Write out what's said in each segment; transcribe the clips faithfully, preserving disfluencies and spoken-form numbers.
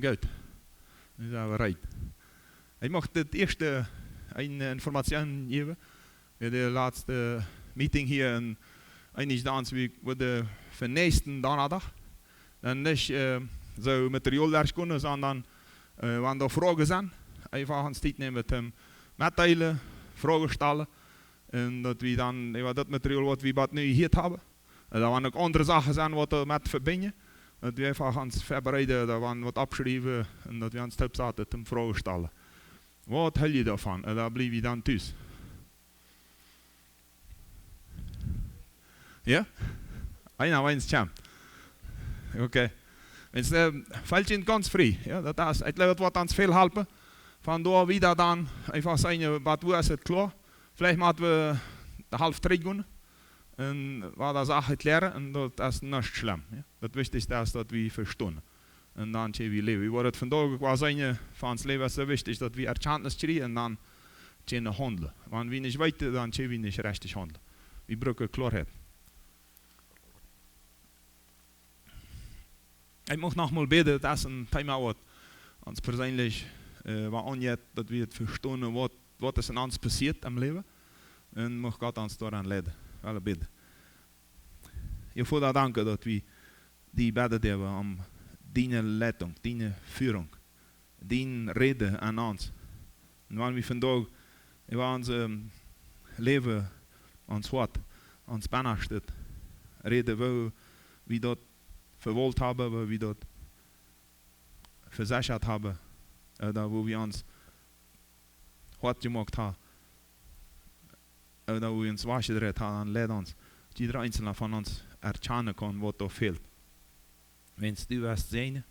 Goot. Dan sent wie reed. Ekj mucht daut ieeschte eene Information jäwen. Wie hauden de latste Meeting hia en eenich Dans, wie wudden fa näakjsten Donnadach dan nich, äh, soo met de Riool derchgonen, sonda, äh, wan doa Froagen sent, eefach ons Tiet nämen, met am metdeelen, Froagen stalen. Un daut wie dan, äh, waut daut Material, waut wie bat nu hia haben, un dan wan uk aundre Sachen sent, waut doa met vebinjen, daut wie eefach ons vebereiden, daut wan waut oppschriewen un daut wie ons toop saten toom Froagen stalen. Waut hoolt jie doavon? Un dan bliew wie dan tus. Jo? Eena, eena kjemt. Okay. Wan, äh, felt junt gaunz frie. Jo, daut es, ekj jleew, daut woat ons väl halpen. Von doa wieda dan eefach seenen, waut, woo es et kloa? Veleicht motten wie de Halft trigjgonen un waut de Sach kjlären, un daut es nich schlemm. Jo? Daut Wichtichste es, daut wie vestonen. Un dan kjenn wie läwen. Wie woaren vondoag uk waut seenen, fa ons Läwen es soo wichtich, daut wie Erkjantnis kjrieen un dan kjennen haundlen. Wan wie nich weeten, dan kjenn wie nich rajcht haundlen. Wie brucken Kloaheit. Ekj mucht noch mol bäden, daut es een Thema, waut ons perseenlich, äh, waut aunjeit, daut wie et vestonen, waut, waut es en ons passieet em Läwen. Un mucht Gott ons doaraun leiden. Wie wellen bäden. Jo, Voda, dankscheen, daut wie die bäden derwen om diene Leitung, diene Führung, dien Räden aun ons. Un wan wie vondoag äwa ons, ähm, Läwen, ons Hoat, ons Bennastet räden, woo wie daut vewault haben, woo wie daut vesechat haben, äh, doa woo wie ons hoat jemoakt haben, äh, doa woo wie ons wajchjedreit haben, dan leid ons, daut jieda eensjela von ons erkjanen kaun, waut doa fält. Wan du west seenen,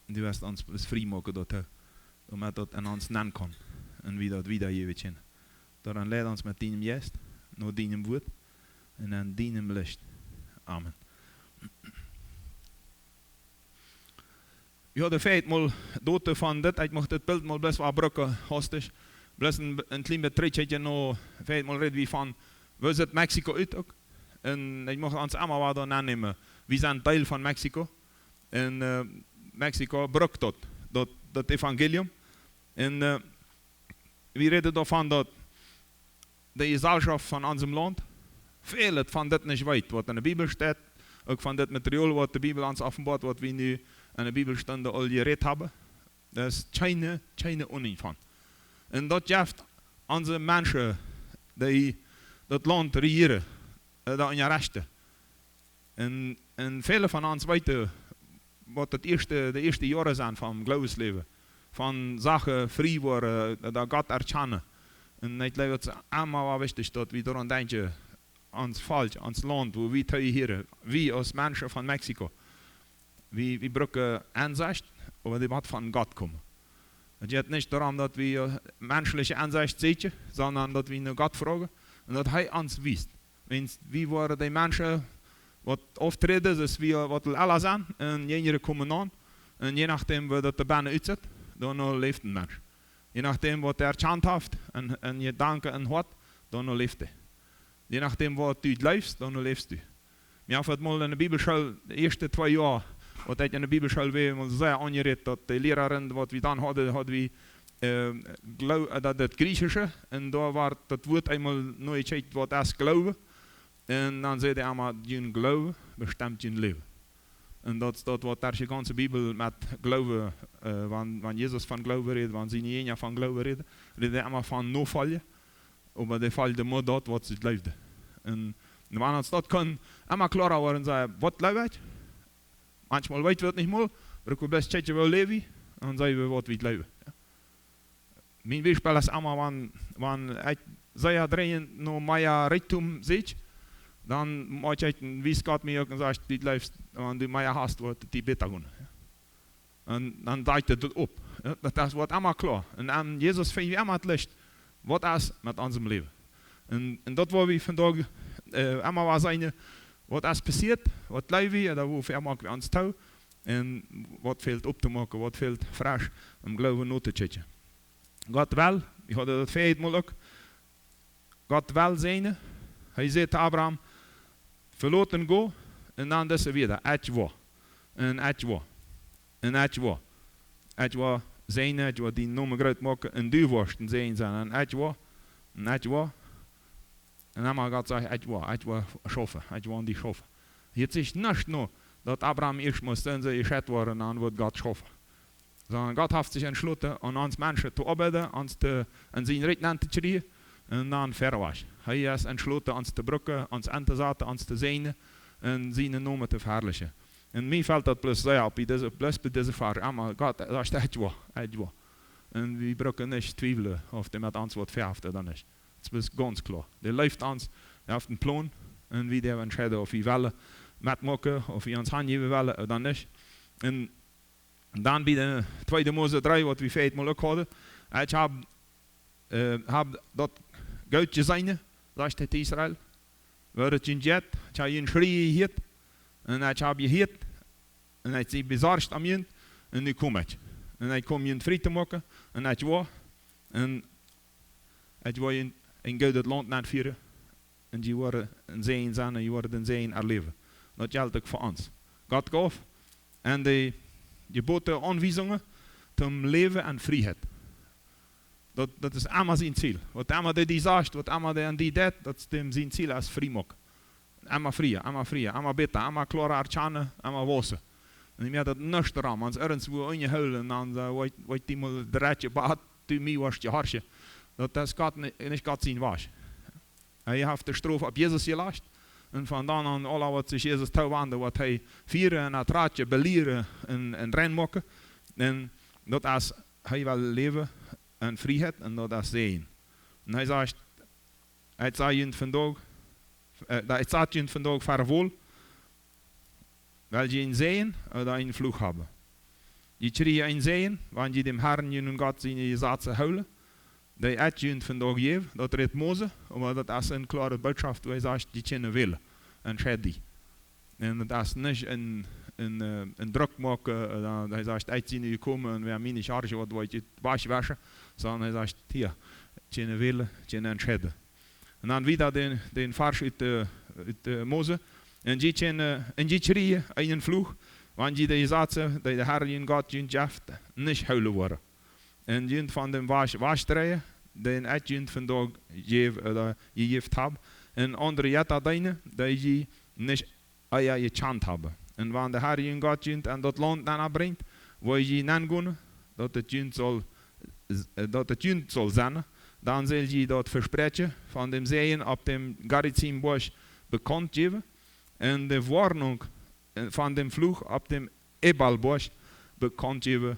du west ons bloos frie moaken doatoo, doamet daut en ons nenn kaun un wie daut wiedajäwen kjennen. Doaromm leid ons met dienem Jeist, no dienem Wuat un en dienem Licht. Amen. Jo, de feit mol doato von dit, ekj mucht dit Bilt mol bloos waut brucken, hastich. Bloos een, een kjlien bät trigjkjikjen no, feit mol räd wie von, woo sitt Mexiko ut uk? Un ekj mucht ons emma waut doa nennämen. Wie sent Deel von Mexiko. Un, äh, Mexiko brukt daut, daut, daut Evangelium. Un, äh, wie räden doavon, daut de Jeselschoft von onsem Launt väl von dit nich weet, waut en de Bibel steit, uk von dit Material, waut de Bibel ons openboat, waut wie nu en de Bibelstund aul jerät haben. Doa es kjeene, kjeene Aununk von. Un daut jeft onse Menschen, dee daut Launt rejieren, äh, doa aun rechten. Un, un väle von ons weeten, waut daut ieeschte, de ieeschte Joaren sent vom Gloowensläwen, von Sachen frie woaren, daut Gott erkjanen. Un ekj jleew, daut es emma waut wichtich, daut wie doaraun denkjen, ons Volkj, ons Launt, woo wie tohieren, wie aus Menschen von Mexiko. Wie, wie brucken Ensecht, oba dee mott von Gott komen. Et jeit nich doaromm, daut wie, äh, menschliche Ensecht sieekjen, sonda daut wie no Gott froagen un daut hee ons wiest. Wan wie woaren dee Menschen waut aufträden, daut wie waut ella sent, un jinjre komen aun, un je nodäm, woo daut doa bennen utsitt, dan no läft een Mensch. Je nodäm, waut hee erkjant haft, un, un Jedanken un Hoat, dan no läft hee. Je nodäm, waut du jleefst, dan no läfst du. Mie haft et mol en de Bibelschool, de ieeschte twee Joa, waut ekj en de Bibelschool wia, mol sea aunjerät, daut de Lierarin, waut wie dan hauden, haud wie, äh, Gloo-, äh, daut, daut Griechische, un doa wort daut Wuat eemol nojeschekjt, waut es Gloowen. Un dan säd hee emma, jun Gloowen bestemt jun Läwen. Un daut, daut woat derch de gaunze Bibel met Gloowen, äh, wan, wan Jesus von Gloowen räd, wan siene Jinja von Gloowen räd, räd hee emma von nofoljen, oba dee foljden mau daut, waut see jleewden. Un wan ons daut kaun emma kloara woaren, saj, waut jleew ekj? Maunchmol weet wie et nich mol, oba ekj well bloos checken, woo läw wie, un dan saj wie, waut wie jleewen. Jo. Mien Biespel es emma, wan, wan ekj sea drinjent no mea Rikjdom sieekj, dan moak ekj, wiest Gott mie uk un sajcht, du jleefst, wan du mea hast, woat et die bäta gonen. Un dan deit et daut opp. Jo, daut es, woat emma kloa. Un aun Jesus finj wie emma et Licht, waut es met onsem Läwen. Un, un daut woa wie vondoag, äh, emma waut seenen, waut es passieet, waut jleew wie, ooda woo väl moak wie ons too, un waut fält opptomoaken, waut fält fresch em Gloowen notochecken. Gott well, wie hauden daut väajet Mol uk, Gott well seenen, hee säd to Abraham, velot un go, un dan dise Wieed, ekj woa. Un ekj woa. Un ekj woa. Ekj woa säajnen, ekj woa dienen Nomen groot moaken, un du woascht een Säajen sennen. Un ekj woa, un ekj woa. Un emma Gott sajcht: "Ekj woa, ekj woa schaufen, ekj woa aun die schaufen." Hia es nuscht no, daut Abraham ieescht must sennen, see jescheit woaren, dan woat Gott schaufen. Sonda Gott haft sikj entschloten, aun ons Menschen to oabeiden, ons to, aun sien Rikj nenn to kjrieen, un dan verwoat. Hee es entschloten, ons to brucken, ons auntosaten, ons to säajnen, un sienen Nomen to veharlichen. Un mie felt daut bloos sea opp, bie dise, bloos bie dise Varsch. Emma Gott, daut es: "Ekj woa, ekj woa." Un wie brucken nich twiewlen, auf dee met ons waut väahaft ooda nich. Daut es gaunz kloa. Dee leeft ons, dee haft een Plon, un wie doonen entscheiden, auf wie wellen metmoaken, auf wie ons hanjäwen wellen ooda nich. Un dan bie de tweede Mose dree, waut wie väajet Mol uk hauden: "Ekj hab, äh, hab daut goot jeseenen", sajcht hee to Israel, "woo daut junt jeit. Ekj hab june Schrie jehieet, un ekj hab jehieet, un ekj sie besorcht om junt, un nu kom ekj. Un ekj kom junt frie to moaken, un ekj woa, un ekj woa junt en goodet Launt nenn fieren, un jie woaren een Säajen sennen, un jie woaren dän Säajen erläwen." Daut jelt uk fa ons. Gott jeef ons de Jeboten, Aunwiesungen toom Läwen en Frieheit. Daut, daut es emma sien Ziel. Waut emma dee die sajcht, waut emma dee aun die deit, daut es däm sien Ziel es frie moaken. Emma frie, emma frie, emma bäta, emma kloara erkjanen, emma wausen. Un ekj mea daut nuscht doaromm, ons irjentwua enjehoolen, dan, äh, weet, weet dee mol de rajchte Bat, du mie woascht jehorchen. Daut es Gott ni-, nich Gott sien Wajch. Hee haft de Strof opp Jesus jelajcht. Un von dan aun, aula waut sikj Jesus toowanden, woat hee fieren un ertrakjen, belieren un, un rein moaken. Un daut es, hee well läwen en Frieheit, un daut es Säajen. Un hee sajcht: "Ekj saj junt vondoag, äh, ekj saj junt vondoag: Farwool, well jie een Säajen ooda een Fluch haben. Jie kjrieen een Säajen, wan jie däm Herrn, junen Gott, siene Jesazen hoolen, dee ekj junt vondoag jäw." Daut rät Mose, oba daut es eene kloare Bootschoft, wua hee sajcht, jie kjennen wälen, entscheid die. Un daut es nich een, een, äh, een Druck moaken, äh, dan hee sajcht: "Ekj sie nu jekomen, un wäa mie nich horcht, woat, woat ekj wajchwauschen." Sonda hee sajcht: "Hia, jie kjennen wälen, jie kjennen entscheiden." Un dan wieda dän, dän Varsch ut de, ut de Mose: "Un jie kjennen, un jie kjrieen eenen Fluch, wan jie de Jesazen, dee de Herr, jun Gott, junt jeft, nich hoolen woaren. Un junt von däm Wajch, Wajch dreien, dän ekj junt vondoag jäw, ooda jejäft hab, un aundre Jetta deenen, dee jie nich ea jekjant haben. Un wan de Herr, jun Gott, junt en daut Launt nenn brinjt, wua jie nenn gonen, daut et junt saul, daut et junt saul sennen, dan sell jie daut Vespräakjen von däm Säajen opp däm Gerizimbosj bekaunt jäwen, un de Woarnunk, äh, von däm Fluch opp däm Ebalbosj bekaunt jäwen."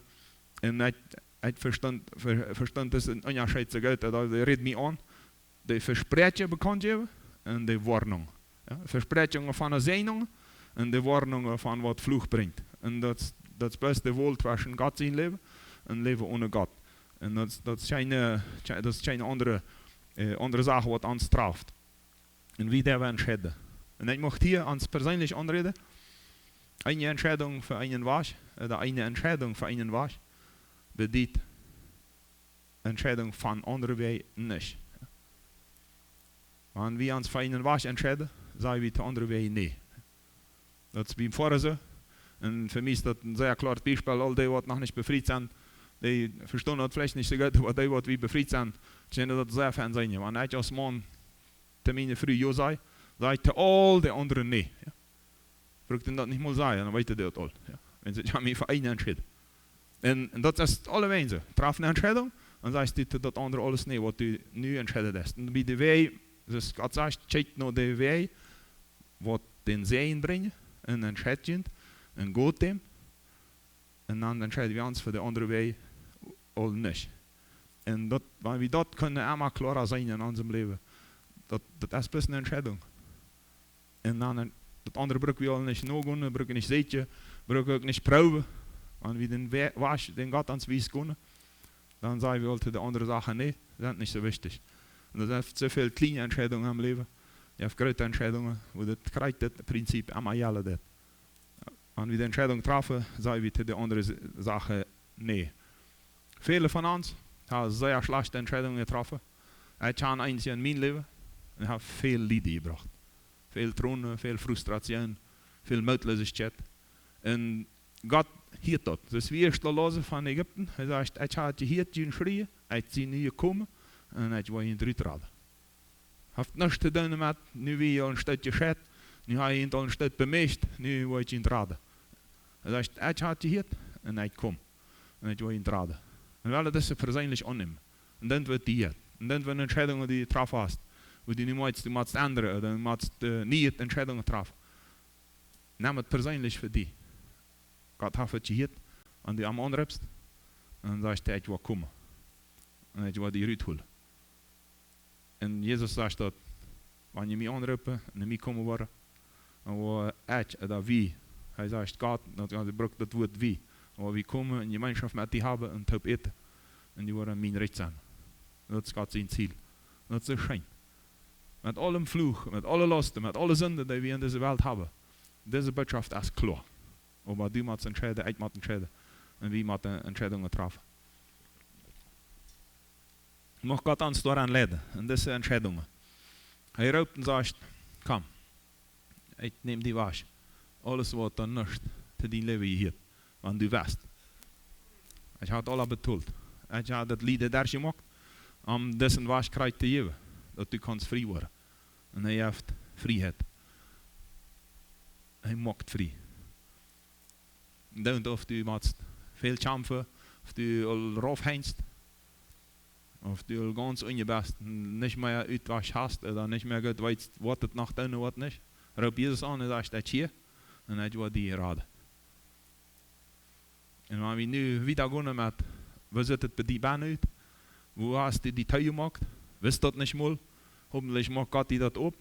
Un ekj, ekj vestunt, ve-, vestunt dis een Unjascheet soo goot, daut rät mie aun. De Vespräakjen bekaunt jäwen un de Woarnunk. Jo, Vespräakjungen von de Säajnunk un de Woarnungen von waut Fluch brinjt. Un daut, daut es bloos de Wol tweschen Gott sien Läwen un Läwen onen Gott. Un daut, daut es kjeene, daut es kjeene aundre, äh, aundre Sach, waut ons traft. Un wie doonen entscheiden. Un ekj mucht hia ons perseenlich aunräden. Eene Entscheidunk fa eenen Wajch, ooda eene Entscheidunk fa eenen Wajch, bediet Entscheidunk von aundre Wäaj nich. Wan wie ons fa eenen Wajch entscheiden, saj wie to aundre Wäaj nä. Daut es biem Foaren soo. Un fa mie es daut een sea kloaret Biespel. Aul dee, waut noch nich befriet sent, dee vestonen daut veleicht nich soo goot, oba dee, waut wie befriet sent, kjennen daut sea fein seenen. Wan ekj aus Maun to miene Fru jo saj, saj ekj to aul de aundre nä. Jo. Bruck ekj daut nich mol sajen, dan weeten dee daut aul. Jo. Wan see, jo, mie fa eenen entscheiden. Un, un daut es aulawäajen soo. Traf eene Entscheidunk, dan sajchst du to daut aundre aules nä, waut du nu entscheiden deist. Un bie de Wäaj, soo aus Gott sajcht, kjikjt no de Wäaj, waut dän Säajen brinjen, un entscheid junt, un goot däm, un dan entscheiden wie ons fa de aundre Wäaj aul nich. Un daut, wan wie daut kjennen emma kloara seenen en onsem Läwen, daut, daut es bloos eene Entscheidunk. Un dan en-, daut aundre bruck wie aul nich nogonen, bruck wie nich seenen, bruck wie uk nich proowen. Wan wie dän Wä-, Wajch, dän Gott ons wiest, gonen, dan saj wie aul to de aundre Sachen nä, sent nich soo wichtich. Un daut jeft soo väl kjliene Entscheidungen em Läwen. Jeft groote Entscheidungen, wua daut krakjt daut Prinzip emma jelt daut. Wan wie de Entscheidunk trafen, saj wie to de aundre S-, Sachen nä. Väle von ons haben sea schlajchte Entscheidungen jetroffen. Ekj kjan eent en mien Läwen, un haft väl Lieden jebrocht. Väl Tronen, väl Frustration, väl Mootlosigkeit. Un Gott hieet daut. Daut es woo hee es loss von Ägipten. Hee sajcht: "Ekj hab jehieet june Schrieen, ekj sie nu jekomen un ekj woa junt rut raden." Haft nuscht to doonen met, nu wie aul een Stoot jescheit, nu hab ekj junt aul een Stoot bemeescht, nu woa ekj junt raden. Hee sajcht: "Ekj hab jehieet un ekj kom. Un ekj woa junt raden." Un well daut perseenlich aunnämen. Un dan woat die hieet. Un dan woaren Entscheidungen, dee du jetroffen hast, woo du nu motst, du motst endren, ooda du motst, äh, niee Entscheidungen treffen. Nemm et perseenlich fa die. Gott haft et jehieet, wan du am aunreppst, un dan sajcht hee: "Ekj woa komen. Un ekj woa die rut holen." Un Jesus sajcht daut: "Wan jie mie aunroppen un no mie komen woaren, dan woa ekj, ooda wie," hee sajcht Gott, daut, hee brukt daut Wuat "wie", "woa wie komen un Jemeenschoft met die haben un toop äten. Un jie woaren mien Rikj sennen." Daut es Gott sien Ziel. Daut es soo scheen. Met aulem Fluch, met aule Lasten, met aule Sinden, dee wie en dise Welt haben. Dise Botschaft es kloa. Oba du motst entscheiden, ekj mott entscheiden. Un wie motten Entscheidungen treffen. Mucht Gott ons doaraun leiden, en dise Entscheidungen. Hee roopt un sajcht: "Komm, ekj näm die wajch. Aules, waut doa nuscht to dien Läwen jehieet, wan du west. Ekj hab aula betolt. Ekj hab daut Lieden derchjemoakt, om disen Wajch krakjt to jäwen, daut du kaust frie woaren." Un hee jeft Frieheit. Hee moakt frie. Dan, auf du motst väl kjamfen, auf du aul rauf henjst, auf du aul gaunz unjen best, nich mea Utwajch hast, ooda nich mea goot weetst, waut et noch doonen, waut nich, roop Jesus aun un saj: "Ekj hia, un ekj woa die raden." Un wan wie nu wieda gonen met: "Woo sitt et bie die bennen ut? Woo hast du die toojemoakt? Wist daut nich mol? Hopentlich moakt Gott die daut op."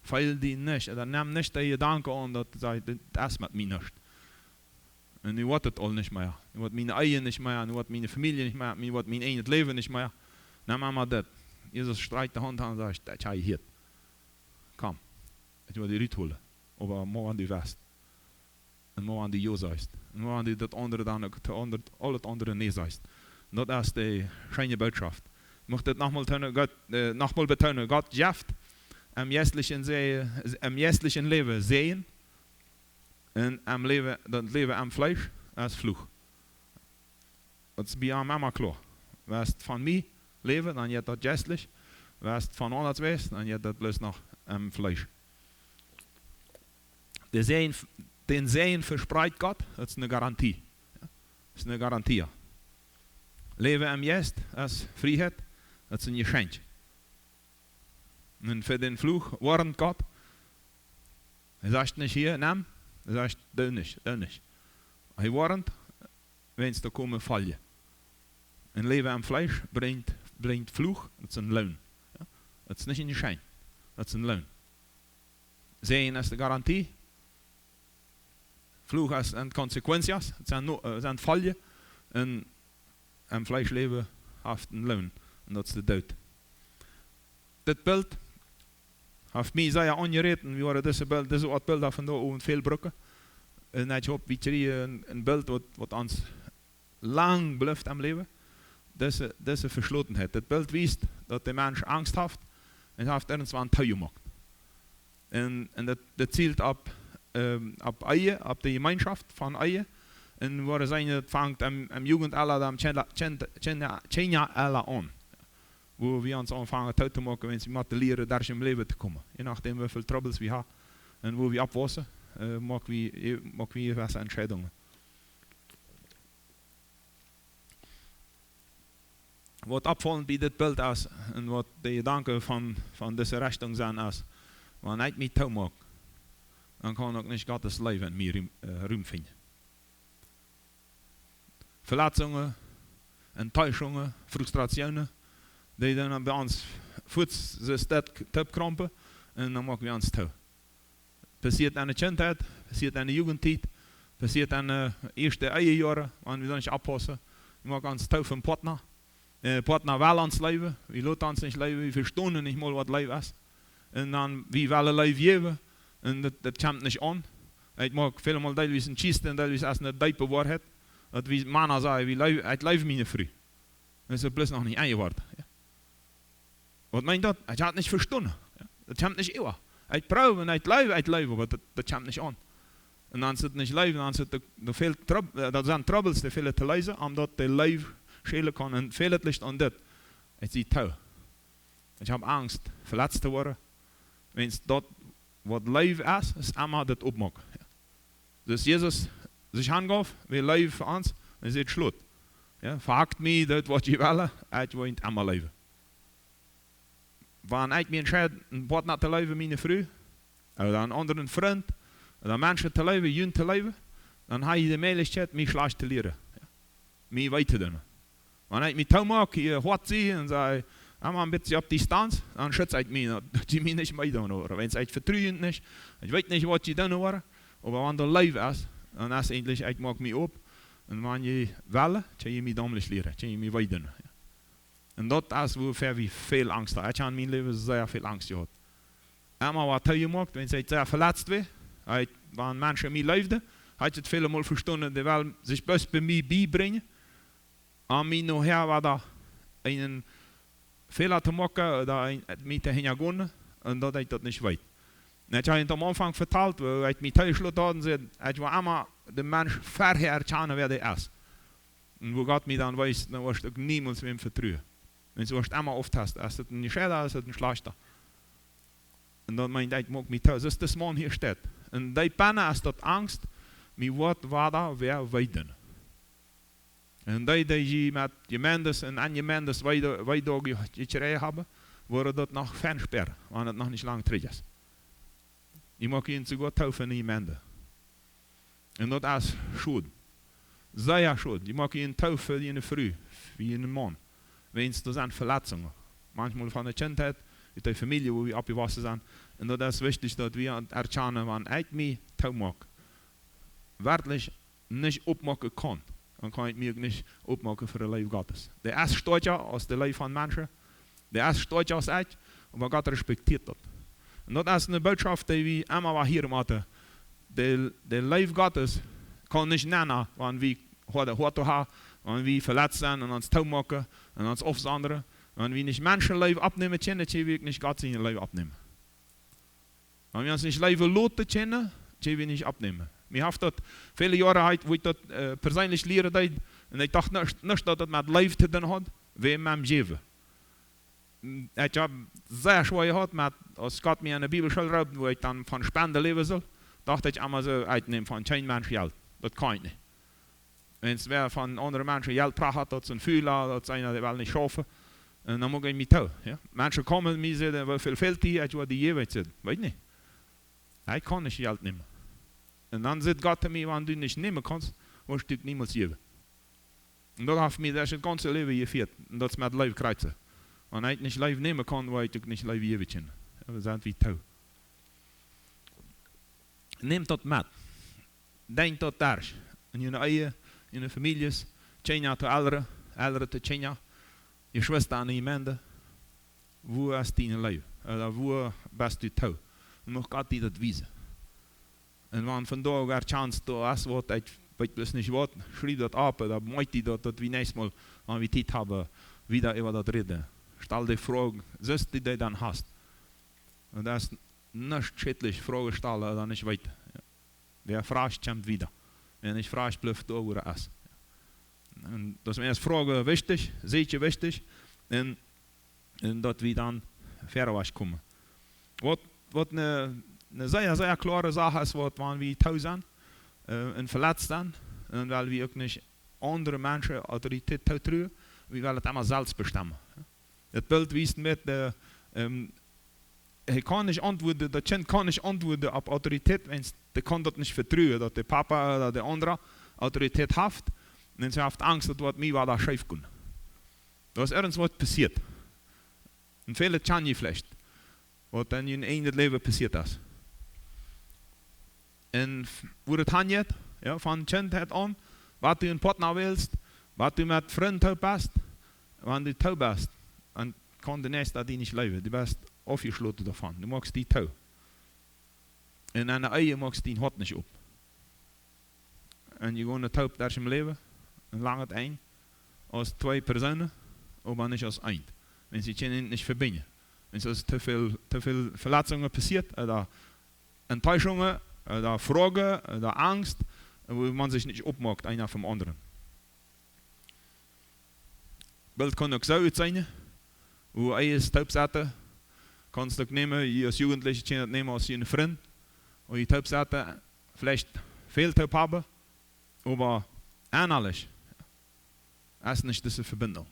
Feel die nich, dan nemm nich dee Jedanken aun, daut sajcht: "Dit es met mie nuscht. Un nu woat et aul nich mea. Nu woat miene Ehe nich mea, nu woat miene Famielje nich mea, nu woat mien eejnet Läwen nich mea." Nemm emma dit. Jesus strakjt de Haunt ut un sajcht: "Ekj hab die hia. Komm, ekj woa die rut holen. Oba mau wan du west. Un mau wan du jo sajchst. Un mau wan du daut aundre dan uk, daut aundre, aul daut aundre nä sajchst." Un daut es de scheene Botschaft. Mucht et nochmol toonen, Gott, äh, nochmol betoonen: Gott jeft em jeistlichen Sä-, em jeistlichen Läwen Säajen, un em Läwen, daut Läwen em Fleesch es Fluch. Daut es bie am emma kloa. West von mie läwen, dan jeit daut jeistlich. West von aundasch wajch, dan jeit daut bloos noch em Fleesch. De Säajen, dän Säajen vesprajcht Gott, daut es eene Garantie. Jo? Daut es eene Garantie. Läwen em Jeist es Frieheit, daut es een Jeschenkj. Un fa dän Fluch woarnt Gott. Hee sajcht nich: "Hia, nemm." Hee sajcht: "Doo nich, doo nich." Hee woarnt, wiels doa komen Foljen. Un Läwen em Fleesch brinjt, brinjt Fluch, daut es een Loon. Jo? Daut es nich een Jeschenkj, daut es een Loon. Säajen es de Garantie. Fluch es, sent consecuencias, daut sent no-, äh, sent Foljen. Un em Fleesch läwen haft een Loon, un daut es de Doot. Dit Bilt haft mie sea aunjerät, un wie woaren dise Bilt, dise Oat Bilda vondoag uk väl brucken. Un ekj hop, wie kjrieen een, een Bilt, waut, waut ons lang blift aum Läwen. Dise, dise Veschlotenheit. Daut Bilt wiest, daut de Mensch Angst haft un haft irjentwaut toojemoakt. Un, un daut, daut zielt opp, ähm, opp Ehe, opp de Jemeenschoft von Ehe. Un woa wie seenen, daut fangt aum, aum Jugendaula, dan Kjinja-, Kjinja-, Kjinjaula aun. Woo wie ons aunfangen toot to moaken, wan wie motten lieren, derch em Läwen to komen. Je nodäm, woo väl Trubbels wie haben un woo wie oppwaussen, äh, moak wie, moak wie jewesse Entscheidungen. Waut oppfaulent bie dit Bilt es un waut de Jedanken von, von dise Rechtunk sent es, wan ekj mie toomoak, dan kaun uk nich Gott siene Leew en mie Rum, äh, Rum finjen. Veletzungen, Enttäuschungen, Frustrationen, dee dan bie ons fuaz sikj toopkjrampen un dan moak wie ons too. Passieet enne Kjintheit, passieet enne Jugendtiet, passieet enne ieeschte Ehejoaren, wan wie dan nich oppaussen. Wie moaken ons too vom Partner. Äh, Partner well ons leewen, wie loten ons nich leewen, wie vestonen nich mol, waut Leew es. Un dan, wie wellen Leew jäwen, un daut, daut kjemt nich aun. Ekj moak väl mol deelwies eene Kjist un deelwies es eene deepe Woarheit, daut wie Mana sajen, wie leew-, ekj leew miene Fru. Daut es bloos noch nich enjewoat. Jo. Waut meent daut? Ekj hab nich vestonen. Jo. Daut kjemt nich äwa. Ekj proow un ekj leew, ekj leew, oba daut, daut kjemt nich aun. Un dan es et nich Leew, dan es et de, de väl Trub-, äh, daut sent Trubbels, dee fält to leesen, om daut de Leew schälen kaun. Un väl et licht aun dit. Ekj sie too. Ekj hab Angst, veletzt to woaren. Wiels daut, waut Leew es, es emma daut Oppmoaken. Jo. Soo aus Jesus sikj hanjeef, wia Leew fa ons, un säd: "Schloot. Jo, vehakt mie, doot waut jie wellen, ekj woa junt emma leewen." Wan ekj mie entscheid, een Poatna to leewen, miene Fru, ooda een aundren Frint, ooda Menschen to leewen, junt to leewen, dan hab ekj de Mäajlichkjeit, mie schlajcht to lieren. Jo. Mie wee to doonen. Wan ekj mie toomoak, hia hoat sie un saj: "Emma een bät opp Distanz", dan schutz ekj mie, daut jie mie nich wee doonen woaren. Wiels ekj vetru junt nich, ekj weet nich, waut jie doonen woaren, oba wan doa Leew es, dan es eejentlich, ekj moak mie op. Un wan jie wellen, kjenn jie mie dommlich lieren, kjenn jie mie wee doonen. Jo. Un daut es, wuafäa wie väl Angst haben. Ekj hab en mien Läwen sea väl Angst jehaut. Emma waut toojemoakt, wan ekj sea veletzt wia, ekj, wan Menschen mie leewden, hab ekj et väle Mol vestonen, dee wellen sikj bloos bie mie biebrinjen, om mie nohäa wada eenen Fäla to moaken ooda een, mie to hinjagonen, un daut ekj daut nich weet. Un ekj hab junt aum Aunfank vetalt, woo ekj mie toojeschloten haud un säd, ekj wull emma dän Mensch verhäa erkjanen, wäa dee es. Un woo Gott mie dan wees, dan woascht uk niemols wäm vetruen. Wan du woascht emma auftesten, es daut een Jescheida, es daut een Schlajchta. Un daut meent, ekj moak mie too, soo aus dis Maun hia steit. Un dee Penna es daut Angst, mie woat wada wäa wee doonen. Un dee, dee jie met Jemeendes un aun Jemeendes wee, wee doa je-, jekjräajen haben, woaren daut noch fein spieren, wan et noch nich lang trigj es. Jie moaken junt soogoa too fa eene Jemeend. Un daut es schod. Sea schod. Jie moaken junt too fa june Fru, fa june Maun. Wiels doa sent Veletzungen. Maunchmol von de Kjintheit, ut de Famielje, wua wie oppjewossen sent. Un daut es wichtich, daut wie erkjanen, wan ekj mie toomoak, werkjlich nich oppmoaken kaun, dan kaun ekj mie uk nich oppmoaken fa de Leew Gottes. Dee es stoakja aus de Leew von Menschen. Dee es stoakja aus ekj, oba Gott respektieet daut. Un daut es eene Botschaft, dee wie emma wada hieren motten. De, de Leew Gottes kaun nich nenn, wan wie hoat, hoat to haben, wan wie veletzt sent un ons toomoaken un ons aufsondren. Wan wie nich Menschenleew oppnämen kjennen, kjenn wie uk nich Gott siene Leew oppnämen. Wan wie ons nich leewen loten kjennen, kjenn wie nich oppnämen. Mie haft daut väle Joaren, wua ekj daut, äh, perseenlich lieren deed, un ekj docht nich, nich daut daut met Leew to doonen haud, wia mien Läwen. Ekj hab sea schwoa jehaut met, aus Gott mie aun de Bibelschool roopt, wua ekj dan von Spenden läwen sull, docht ekj emma soo, ekj näm von kjeen Mensch Jelt. Daut kaun ekj nich. Wan wäa von aundre Menschen Jelt prachat, daut es een Fula, daut es eena, dee well nich schaufen. Un dan moak ekj mie too, jo. Menschen komen, mie sajen: "Woo väl fält die?" Ekj woa die jäwen, ekj saj: "Weet nich. Ekj kaun nich Jelt nämen." Un dan sajcht Gott to mie: "Wan du nich nämen kaust, woascht du uk niemols jäwen." Un daut haft mie daut gaunze Läwen jefieet. Un daut es met Leew kjrieen. Wan ekj nich Leew nämen kaun, woa ekj uk nich Leew jäwen kjennen. Jo, wie sent wie too. Nämt daut met. Denkjt daut derch. En june Ehe, en june Famieljes, Kjinja to Elren, Elren to Kjinja, Jeschwista aun de Jemeend. Wua es diene Leew? Ooda wua best du too? Un mucht Gott die daut wiesen. Un wan vondoag erkjanst du, aus waut, ekj weet bloos nich waut, schriew daut opp, ooda moak die daut, daut wie näakjstet Mol, wan wie Tiet haben, wada äwa daut räden. Stal de Froag, soo aus du dee dan hast. Un daut es nich schädlich, Froagen stalen, dan nich weeten. Jo. Wäa froacht, kjemt wieda. Wäa nich froacht, blift doa, wua hee es. Un daut es Froagen wichtich, secha wichtich. Un, un daut wie dan wieda komen. Waut, waut eene, eene sea, sea kloare Sach es, waut, wan wie too sent, äh, un veletzt sent, dan wellen wie uk nich aundre Menschen Autoritäten tootruen, wie wellen et emma selfst bestemmen. Daut Bilt wiest met de, ähm, hee kaun nich auntwuaden, daut Kjint kaun nich auntwuaden opp Autoritäten, wan dee kaun daut nich vetruen, daut de Papa ooda de aundra Autoritäten haft. Un see haft Angst, daut woat mie wada scheef gonen. Daut es irjent waut passieet. Un väle kjanen jie veleicht, waut en jun ieejnet Läwen passieet es. Un f-, wua et hanjeit, jo, von Kjintheit aun, waut du een Poatna wellst, waut du met Frind too best, wan du too best, dan kaun de Näakjsta die nich leewen. Du best aufjeschloten doavon. Du moakst die too. Un en de Ehe moakst dien Hoat nich op. Un jie gonen toop derch daut Läwen, een langet Enj, aus twee Persoonen, oba nich aus eent. Wan see kjennen nich vebinjen. Wan et too väl, too väl Veletzungen passieet, ooda Enttäuschungen, Äh, de Froagen, äh, de Angst, äh, wua maun sikj nich oppmoakt, eena vom aundren. Bilt kaun uk soo utseenen, wua eena toop sett, kaunst uk nämen, jie aus Jugendliche kjennen daut nämen aus june Frind, wua jie toop sett, veleicht väl toop haben, oba ennalich es nich dise Vebinjunk,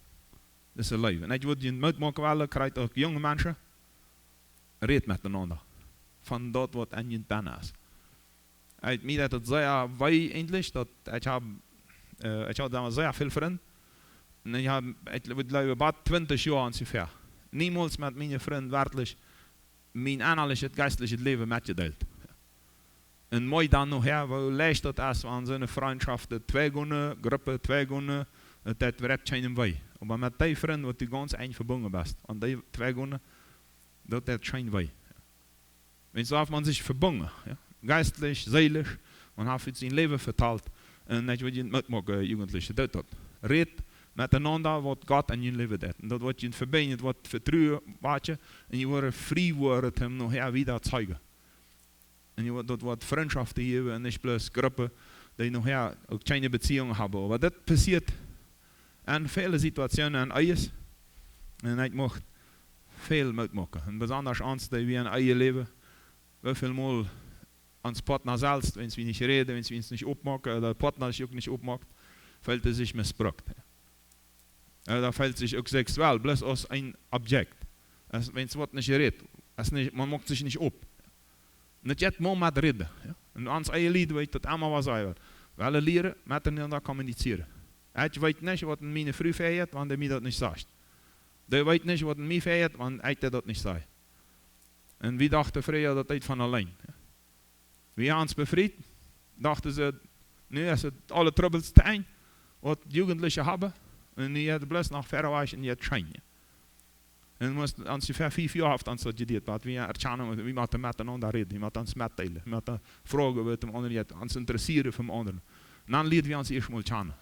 dise Leew. Un ekj wudd junt Moot moaken wellen, krakjt uk junge Menschen, rät met enaunda von daut, waut en junt bennen es. Ekj, mie deit daut sea wee eejentlich, daut ekj hab, äh, ekj haud domols sea väl Frind. Un ekj hab, ekj wudd jleewen, bat twintich Joa onjefäa niemols met miene Frind werkjlich mien ennalichet, jeistlichet Läwen metjedeelt. Un mie dan nohäa, woo leicht daut es, wan soone Frintschoft twee gonen, Gruppen twee gonen, daut deit werkjlich kjeenem wee. Oba met dee Frind, waut du gaunz enj vebungen best, wan dee twee gonen, daut deit kjeenem wee. Wiels doa haft maun sikj vebungen, jo? Jeistlich, seelisch, maun haft fa sien Läwen vetalt. Un ekj wudd junt Moot moaken, Jugendliche, doot daut. Rät met enaunda, waut Gott en jun Läwen deit. Un daut woat junt vebinjen, daut woat Vetruen waken. Un jie woaren frie woaren, om nohäa wieda to zeijen. Un jie woaren, daut woat Frintschoften jäwen un nich bloos Gruppen, dee nohäa uk kjeene Beziehung haben. Oba daut passieet en väle Situationen, en Ehes. Un ekj mucht väl Moot moaken. Un besonda ons, dee wie en Ehe läwen, woo väl mol ons Partner selfst, wan wie nich räden, wan wie ons nich oppmoaken, ooda de Partner sikj uk nich oppmoakt, feelt hee sikj missbrukt. Ooda feelt sikj uk seksuell, bloos aus een Objekt. Aus wan waut nich rät, aus nich, maun moakt sikj nich opp. Un daut jeit mau met räden, jo. Un ons Ehelied weet daut emma waut sajen well. Well lieren, met enaunda kommunizieren. Ekj weet nich, waut en miene Fru väajeit, wan dee mie daut nich sajcht. Dee weet nich, waut en mie väajeit, wan ekj dee daut nich saj. Un wie dochten frieha, daut deit von auleen. Wie ons befriet, dochten see, nu es et aule Trubbels to Enj, waut Jugendliche haben, un nu jeit et bloos noch wieda wajch un jeit scheen. Un must ons onjefäa fief Joa haft ons daut jeduat, waut wie erkjanen, wie motten met enaunda räden, wie motten ons metdeelen, wie motten froagen, waut däm aundren jeit, ons interessieren vom aundren. Un dan lieed wie ons ieescht mol kjanen.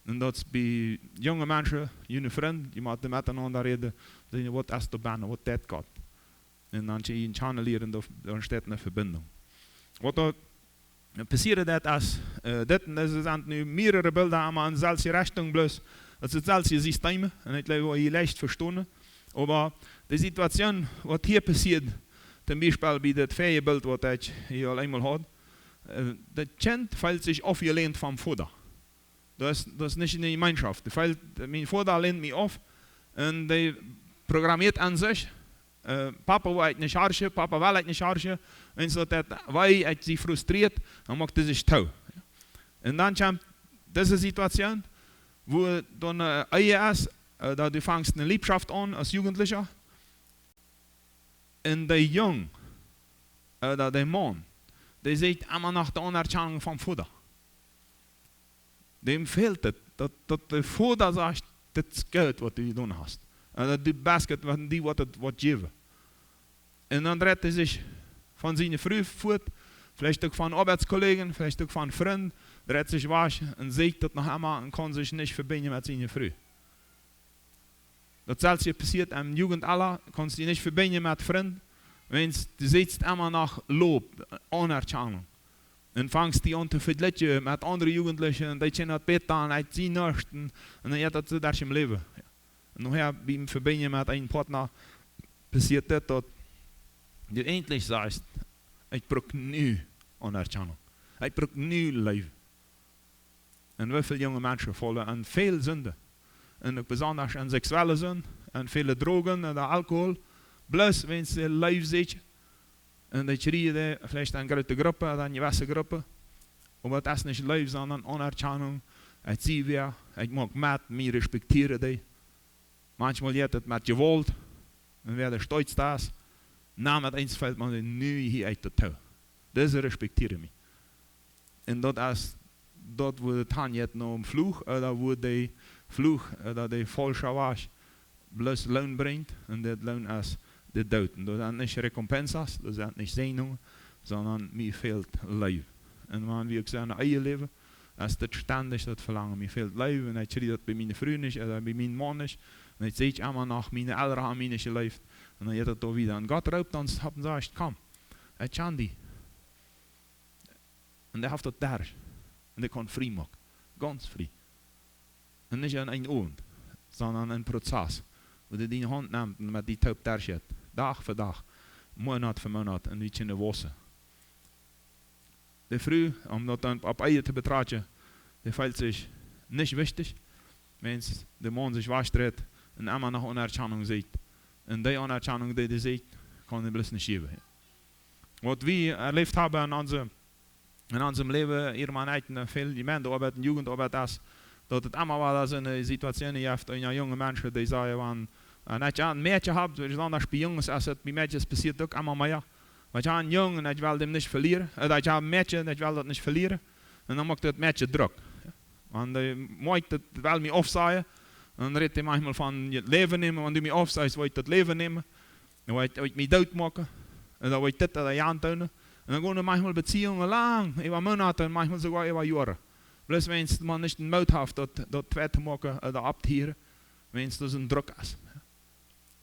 Un daut es bie junge Menschen, june Frind, jie motten met enaunda räden, seenen, waut es doa bennen, waut deit Gott. Un dan kjenn jie kjanen lieren, doa, doa entsteit eene Vebinjunk. Waut doa passieet, daut es, äh, dit, un daut sent nu mearere Bilda, emma en selwje Rechtunk, bloos, daut sent selwje Systeme, un ekj jleew, woa jie leicht vestonen. Oba de Situation, waut hia passieet, toom Biespel bie daut väaje Bilt, waut ekj hia aul eemol haud, äh, daut Kjint feelt sikj aufjelänt vom Voda. Daut es, daut es nich enne Jemeenschoft. Dee feelt, mien Voda länt mie auf un dee programmieet aun sikj, äh, Papa well ekj nich horchen, Papa well ekj nich horchen, wan daut deit, woo ekj sie frustrieet, dan moakt hee sikj too. Un dan kjemt dise Situation, wua dan, äh, Ehe es, äh, daut du fangst eene Leefschoft aun aus Jugendlicher. Un de Jung, äh, ooda de Maun, dee sieekjt emma no de Aunerkjanunk vom Voda. Däm fält et, daut, daut de Voda sajcht, dit es goot, waut du jedonen hast. Un daut du best goot, wan die waut et waut jäwen. Un dan dreit hee sikj von siene Fru fuat, veleicht uk von Oabeitskollegen, veleicht uk von Frind, dreit sikj wajch un sieekjt daut noch emma un kaun sikj nich vebinjen met siene Fru. Daut selwje passieet em Jugendalter, kaust die nich vebinjen met Frind, wan du sitst emma no Lob, Aunerkjanunk. Un fangst die aun to vejlikjen met aundre Jugendliche, un dee kjennen daut bäta, un ekj sie nuscht, un, un dan jeit daut soo derch em Läwen. Jo. Un nohäa biem Vebinjen met een Partner passieet dit, daut du eentlich sajchst, ekj bruck nu Aunerkjanunk. Ekj bruck nu Leew. Un woo väl junge Menschen faulen en väl Sinden. Un uk besonda en seksuelle Sind, en väle Drogen ooda Alkohol. Bloos wan see Leew sieekjen. Un dee kjrieen dee veleicht en groote Gruppen ooda en jewesse Gruppen. Oba daut es nich Leew, sonda Aunerkjanunk. Ekj sie wäa, ekj moak met, mie respektieren dee. Maunchmol jeit et met Jewault. Un wäa de stoakjsta es, na, met eens feelt maun, nu hia ekj daut too. Dise respektieren mie. Un daut es, daut woat et dan jeit no een Fluch, ooda woat de Fluch, ooda de faulsche Wajch, bloos Loon brinjt, un dit Loon es de Doot. Un daut sent nich recompensas, daut sent nich Säajnungen, sonda mie fält Leew. Un wan wie uk sent en Ehe läwen, es daut stendich daut Velangen, mie fält Leew, un ekj kjrie daut bie miene Fru nich, ooda bie mienen Maun nich, un ekj sie emma no miene Elren, haben mie nich jeleeft, un dan jeit et doa wieda. Un Gott roopt ons opp un sajcht, komm, ekj kjan die. Un dee haft daut derch. Un dee kaun frie moaken. Gaunz frie. Un nich aun eenen Owent, sonda een Prozess, wua dee diene Haunt nemt un met die toop derchjeit. Dach fa Dach, Moonat fa Moonat, un wie kjennen wausen. De Fru, om daut dan opp eemol to betrachten, dee feelt sikj nich wichtich, wan de Maun sikj wajchdreit un emma no Aunerkjanunk sieekjt. Un dee Aunerkjanunk, dee dee sieekjt, kaun dee bloos nich jäwen. Waut wie erläft haben en onse, en onsem Läwen, hia, Maun, ekj, en väl Jemeentaoabeit un Jugendaubeit es, daut et emma wada soone Situatsioon jeft, wan junge Menschen, dee sajen, wan, wan ekj een Mäakje hab, besonda bie Junges, es et, bie Mäakjes passieet uk emma mea. Wan ekj hab een Jung un ekj well dän nich velieren, äh, ekj hab een Mäakje un ekj well daut nich velieren, un dan moakt daut Mäakje Druck. Wan dee moakt, daut well mie aufsajen, dan rät dee maunchmol von daut Läwen nämen, wan du mie aufsajst, woa ekj daut Läwen nämen. Dan woa ekj, woa ekj mie doot moaken. Un dan woa ekj dit ooda jant doonen. Un dan gonen maunchmol Beziehungen lang, äwa Moonate un maunchmol soogoa äwa Joaren. Bloos wiels eena nich dän Moot haft, daut, daut twei to moaken ooda opptohieren, wiels doa soon Druck es.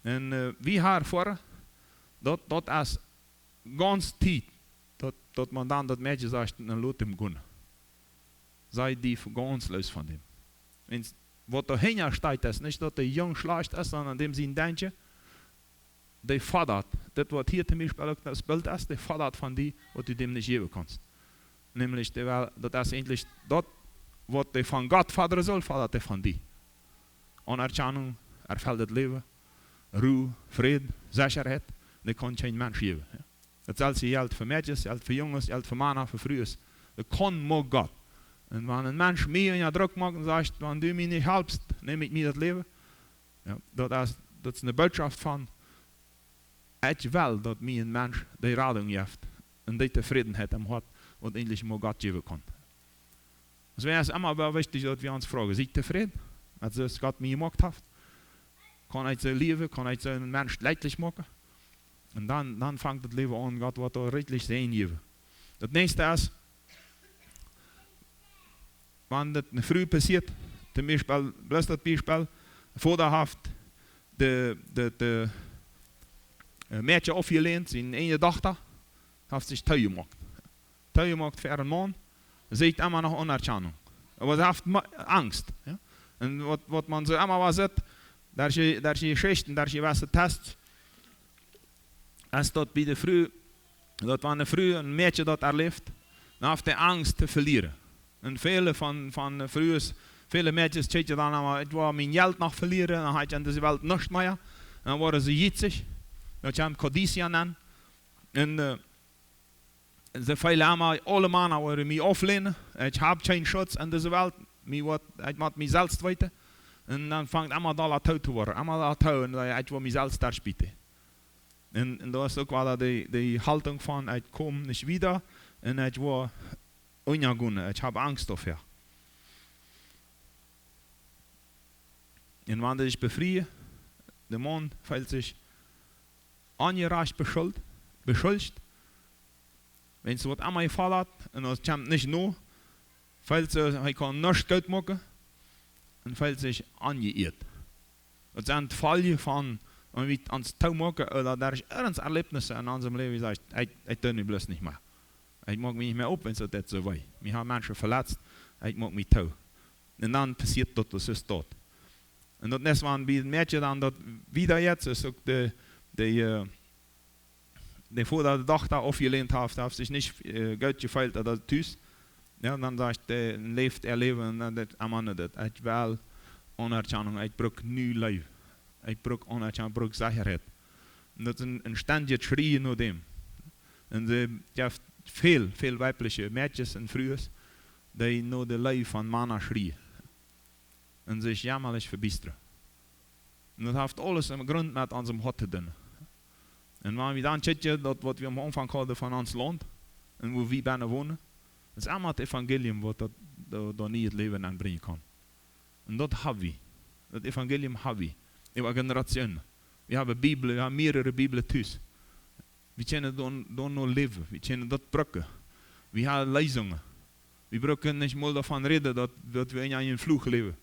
Un, äh, wie haben erfoaren, daut, daut es gaunz Tiet, daut, daut eena dan daut Mäakje sajcht, dan lot am gonen. Saj die gaunz loos von däm. Wiels waut doa hinja steit, es nich daut de Jung schlajcht es, sonda däm sien Denkjen, dee foddat, daut waut hia tom Biespel uk daut Bilt es, dee foddat von die, waut du däm nich jäwen kaust. Nämlich, dee well, daut es eejentlich daut, waut dee von Gott fodren saul, foddat dee von die. Aunerkjanunk, erfelltet Läwen, Ru, Fräd, Sechaheit, dee kaun kjeen Mensch jäwen. Jo. Daut selwje Jelt fa Mäakjes, Jelt fa Junges, Jelt fa Mana, fa Frues. Daut kaun mau Gott. Un wan een Mensch mie unja Druck moakt un sajcht, wan du mie nich halpst, näm ekj mie daut Läwen. Jo, daut es, daut es eene Botschaft von, ekj well, daut mie een Mensch dee Radunk jeft un dee Tofrädenheit em Hoat, waut eejentlich mau Gott jäwen kaun. Daut es emma wada wichtich, daut wie ons froagen, sie ekj tofräd met soo aus Gott mie jemoakt haft? Kaun ekj soo läwen, kaun ekj soon Mensch jlekjlich moaken? Un dan, dan fangt daut Läwen aun, Gott woat doa rikjlich Säajen jäwen. Daut näakjste es, wan daut eene Fru passieet, tom Biespel, bloos daut Biespel, Voda haft de, de, de, äh, Mäakje aufjelehnt, siene eejne Dochta, haft sikj toojemoakt. Toojemoakt fa äaren Maun, sieekjt emma no Aunerkjanunk. Oba see haft ma-, Angst, jo. Un waut, waut eena soo emma wada sitt, derch, derch Jeschichten, derch jewesse Tests, es daut bie de Fru, daut wan eene Fru, een Mäakje daut erläft, dan haft dee Angst to velieren. Un väle von, von de Frues, väle Mäakjes kjikjen dan emma, ekj woa mien Jelt noch velieren, dan hab ekj en dise Welt nuscht mea. Dan woaren see jietsich, daut kjemt Codicia nenn. Un, äh, see feelen emma, aule Mana woaren mie auflehnen, ekj hab kjeen Schutz en dise Welt, mie woat, ekj mott mie selfst weeten. Un dan fangt emma dolla too to woaren, emma dolla too, un dan, ekj woa mie selfst derchbieten. Un, un daut es uk wada dee, dee Haltung von, ekj kom nich wieda, un ekj woa unjagonen, ekj hab Angst doafäa. Un wan dee sikj befrieen, de Maun feelt sikj onjerajcht beschult-, beschuldicht, wan see waut aun mie foddat, un daut kjemt nich no, feelt see, hee kaun nuscht goot moaken, un feelt sikj onjeieet. Daut sent Foljen von, wan wie ons toomoaken, ooda derch irjent Erläwnis en onsem Läwen, sajcht, ekj, ekj doo nu bloos nich mea. Ekj moak mie nich mea op, wan daut soo wea. Mie haben Menschen veletzt, ekj moak mie too. Un dan passieet daut, daut es daut. Un daut es, wan bie daut Mäakje dan daut wieda jeit, es uk de, de, äh, de Voda de Dochta aufjelehnt haft, haft sikj nich, äh, goot jefeelt, daut daut tus. Jo, dan sajcht dee, läft äa Läwen, un dan daut, Mann, daut, ekj well Aunerkjanunk, ekj bruck nu Läwen. Ekj bruck Aunerkjanunk, bruck Sechaheit. Un daut es een, een stendjet Schrieen no däm. Un see, jo, väl, väl weibliche Mäakjes un Frues, dee no de Läwen von Mana schrieen. Un sikj jämalich vebiestren. Un daut haft aules em Grunt met onsem Hoat to doonen. Un wan wie dan kjikjen, daut waut wie aum Aunfank hauden von ons Launt, un wua wie bennen wonen, es emma daut Evangelium, waut daut, daut, daut nieet Läwen aunbrinjen kaun. Un daut hab wie. Daut Evangelium hab wie. Äwa Generationen. Wie haben Bibel, wie haben mehrere Bibel tus. Wie kjennen doa, doa no läwen. Wie kjennen daut brucken. Wie haben Lösungen. Wie brucken nich mol doavon räden, daut, daut wie en eenen Fluch läwen.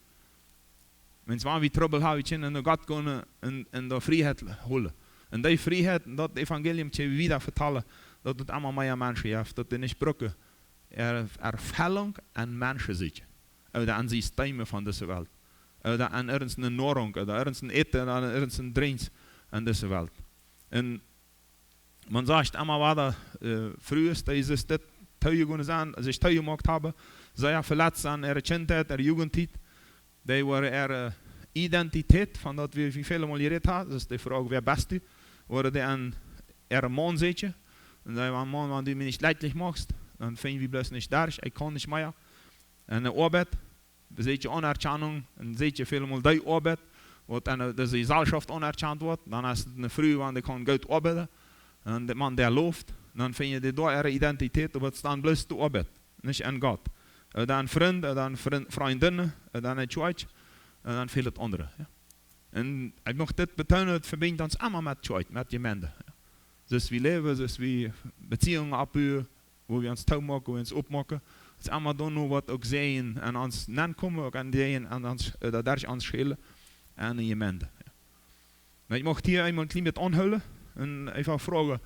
Wan wie Trubbel haben, wie kjennen no Gott gonen un, un doa Frieheit holen. Un dee Frieheit, daut Evangelium kjenn wie wieda vetalen, daut et emma mea Menschen jeft, daut dee nich brucken äare Erfellunk aun Menschen sieekjen. Ooda aun Systeme von dise Welt. Ooda aun irjent eene Noarunk, ooda irjent een Äten, ooda aun irjent een Drinkjen aun dise Welt. Un maun sajcht emma wada, äh, Frues, dee sikj dit toojegonen sent, sikj toojemoakt haben, sea veletzt sent, äare Kjintheit, äare Jugendtiet, dee woaren äare Identität, von daut wie, wie väle Mol jerät haben, daut es de Froag, wäa best du? Woaren dee aun äaren Maun sieekjen. Un dee sajen, Maun, wan du mie nich jlekjlich moakst, dan finj wie bloos nich derch, ekj kaun nich mea. Aun de Oabeit, sieekjen Aunerkjanunk, un sieekjen väle Mol dee Oabeit, waut aun de, dise Jeselschoft aunerkjant woat, dan es et eene Fru, wan dee kaun goot oabeiden, un de Maun dee loft, dan finjen dee doa äare Identität, oba et es dan bloos de Oabeit, nich aun Gott. Ooda aun Frind, ooda aun Frind, Frindinne, ooda aun de Kjoakj, un dan väl aundret, jo. Un ekj mucht dit betoonen, et vebinjt ons emma met Kjoakj, met Jemeent, jo. Soo aus wie läwen, soo aus wie Beziehungen oppbuen, woo wie ons toomoaken, woo wie ons oppmoaken. Et es emma dan nu waut uk seenen aun ons nenkomen, uk aun dee aun ons, äh, doaderch ons schälen, aun de Jemeent, jo. Nu, ekj mucht hia eemol een kjlien bät aunhoolen un eefach froagen,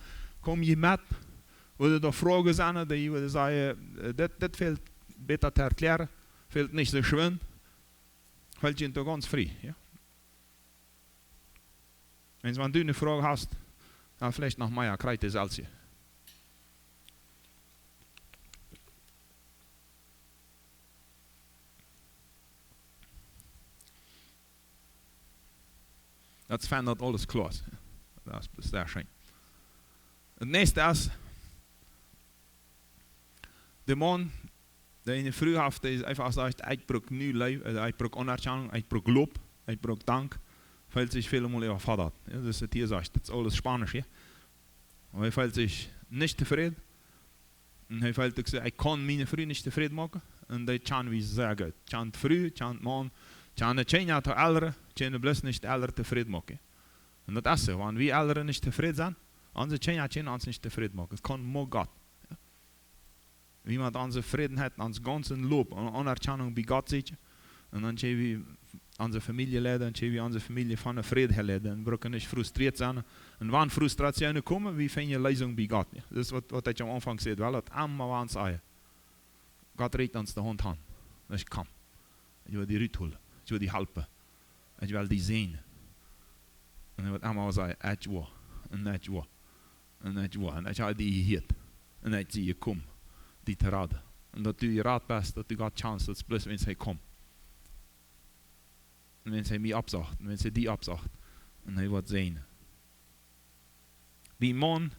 kom jie met? Ooda doa Froagen sennen, dee jie wudden sajen, äh, dit, dit fält bäta to erkjlären, fält nich soo schwind, fält junt doch gaunz frie, jo? Wan, wan du eene Froag hast, dan veleicht noch mea, kjrichst du selfst hia. Daut es fein, daut aules kloa es. Daut es, daut es sea scheen. Daut näakjste es, de Maun, dee eene Fru haft, dee eefach sajcht, ekj bruck nu Leew, äh, ekj bruck Aunerkjanunk, ekj bruck Lob, ekj bruck Dank, fält sikj väle Mol äwafoddat. Jo, daut es, hia sajcht, daut es aules Spaunisch hia. Oba hee fält sikj nich tofräd. Un hee fält uk soo, ekj kaun miene Fru nich tofräd moaken. Un daut kjanen wie sea goot. Kjant Fru, kjant Maun, kjant Kjinja, de Elren, kjennen bloos nich de Elren tofräd moaken. Un daut es soo, wan wie Elren nich tofräd sent, onse Kjinja kjennen ons nich tofräd moaken. Et kaun mau Gott. Jo? Wie met onse Tofrädenheit, ons gaunzen Lob un Aunerkjanunk bie Gott sieekjen. Un dan kjenn wie onse Famielje leiden, dan kjenn wie onse Famielje von de Fräd her leiden. Un brucken nich frustriert sennen. Un wan Frustrationen komen, wie finjen Leesungen bie Gott. Jo? Daut es waut, waut ekj aum Aunfank säd, well daut emma wan sajen. Gott rieekjt ons de Haunt aun. Ekj kom. Ekj well die ruthoolen. Ekj well die halpen. Ekj well die säajnen. Un hee woat emma sajen, ekj woa. Un ekj woa. Un ekj woa. Un ekj hab die jehieet. Un ekj sie jekomen, die to raden. Un daut du jerat best, daut du Gott kjanst, daut es bloos wiels hee kjemt. Un wiels hee mie oppsocht. Un wiels hee die oppsocht. Un hee woat säajnen. Dee Maun,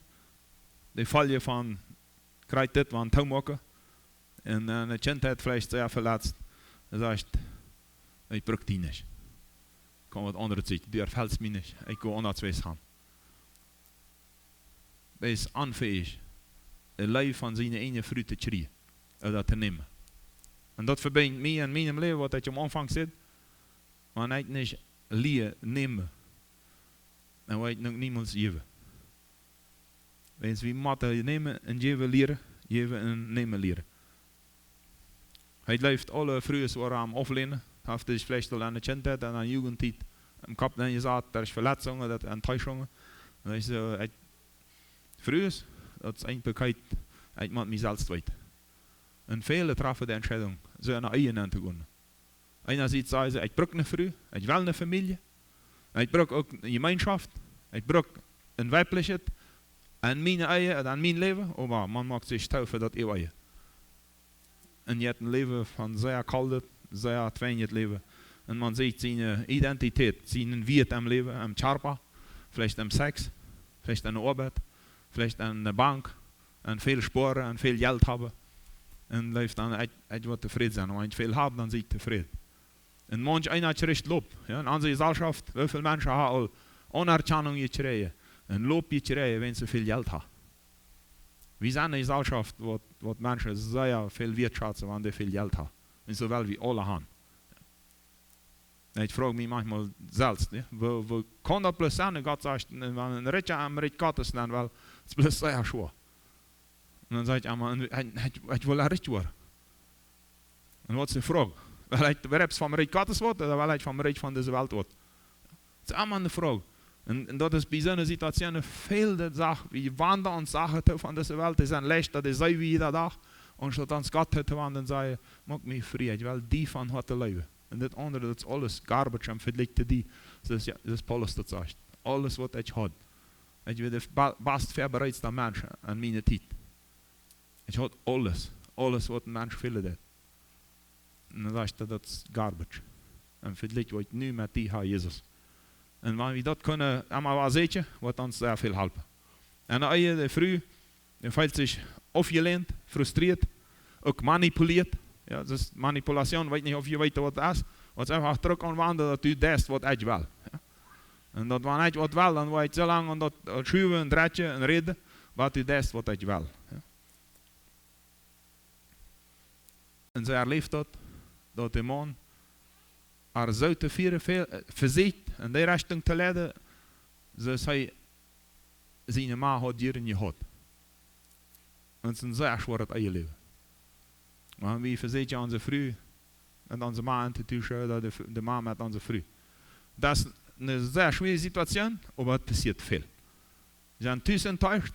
dee fält sikj von, kjrichst dit, wan toomoaken. Un, äh, de Kjintheit veleicht sea veletzt. Hee sajcht, ekj bruck die nich. Kaun waut aundret seenen. Du erfellst mie nich. Ekj go aundasch han. Hee es onfäich, de Leew von siene eajne Fru to kjrieen. Ooda to nämen. Un daut vebinjt mie en mienem Läwen, waut ekj aum Aunfank säd. Wan ekj nich lia nämen, dan woa ekj noch niemols jäwen. Wiels wie motten nämen un jäwen lieren, jäwen un nämen lieren. Hee jleeft aule Frues woaren am auflehnen. Haft sikj veleicht aul enne Kjintheit un enne Jugendtiet em Kopp nenjesat, derch Veletzungen, daut Enttäuschungen. Un hee sajcht, ekj, Frues, daut es een Paket, ekj mott mie selfst weeten. Un väle trafen de Entscheidunk, soo en de Ehe nenn to gonen. Eenasieds sajen see, ekj bruck eene Fru, ekj well eene Famielje, ekj bruck uk eene Jemeenschoft, ekj bruck een weiblichet, aun miene Ehe, aun mien Läwen, oba maun moakt sikj too fa daut eewje. Un jeit een Läwen von sea koldet, sea twinjet Läwen. Un maun sieekjt siene Identität, sienen Wieet em Läwen, em Kjarpa, veleicht em Sex, veleicht aun de Oabeit, veleicht aun de Bank, un väl spoaren un väl Jelt haben. Un leeft dan, ekj, ekj woa tofräd sennen. Wan ekj väl hab, dan sie ekj tofräd. Un mancheena kjricht Lob. Jo, en onse Jeselschoft, woo väl Menschen haben aul Aunerkjanunk jekjräajen un Lob jekjräajen, wiels see väl Jelt haben. Wie sent eene Jeselschoft, waut, waut Menschen sea väl wieetschätzen, wan dee väl Jelt haben. Un soo well wie aule haben. Ekj froag mie manchmol selfst, nä? Woo, woo kaun daut bloos sennen? Gott sajcht, wan een Rikja em Rikj Gottes nenn well, es bloos sea schwoa. Un dan saj ekj emma, un ekj, ekj, ekj well een Rikja woaren. Un waut es de Froag? Well ekj, well ekj vom Rikj Gottes woat, ooda well ekj vom Rikj von dise Welt woat? Daut es emma eene Froag. Un, un daut es bie soone Situationen väl de Sach, wie wandlen ons Sachen too von dise Welt, dee sent leicht, daut es see wie jieda Dach, Aunstaut ons Gott to wenden, sajen: "Moak mie frie, ekj well die von Hoaten leewen. Un dit aundre, daut es aules garbage em Vejlikj to die." Soo aus, jo, soo aus Paulus daut sajcht. Aules waut ekj haud. Ekj wia de ba-, bast väabereedsta Mensch aun miene Tiet. Ekj haud aules. Aules waut een Mensch fälen deed. Un dan sajcht hee, daut es garbage. Un vejlikj waut ekj nu met die ha, Jesus. Un wan wie daut kjennen emma wada seenen, woat ons sea väl halpen. Un eene Ehe, de Fru, dee feelt sikj aufjelehnt, frustrieet, uk manipulieet. Jo, daut es Manipulation, weet nich auf jie weeten waut daut es. Waut es eefach Druck aunwenden, daut du deist waut ekj well. Jo. Un daut wan ekj waut well, dan woa ekj soo lang aun daut, äh, schuwen un drekjen un räden, bat du deist waut ekj well. Jo. Un see erläft daut, daut de Maun äa soo to fieren ve-, äh, vesieekjt, en dee Rechtunk to leiden, soo aus hee siene Mama haud jieren jehaut. Un daut es een sea schwoaret Eheläwen. Wan wie vesieekjen onse Fru met onse Mama entotuschen, ooda de, de Mama met onse Fru. Daut es eene sea schwoare Situation, oba et passieet väl. Sent tus enttäuscht,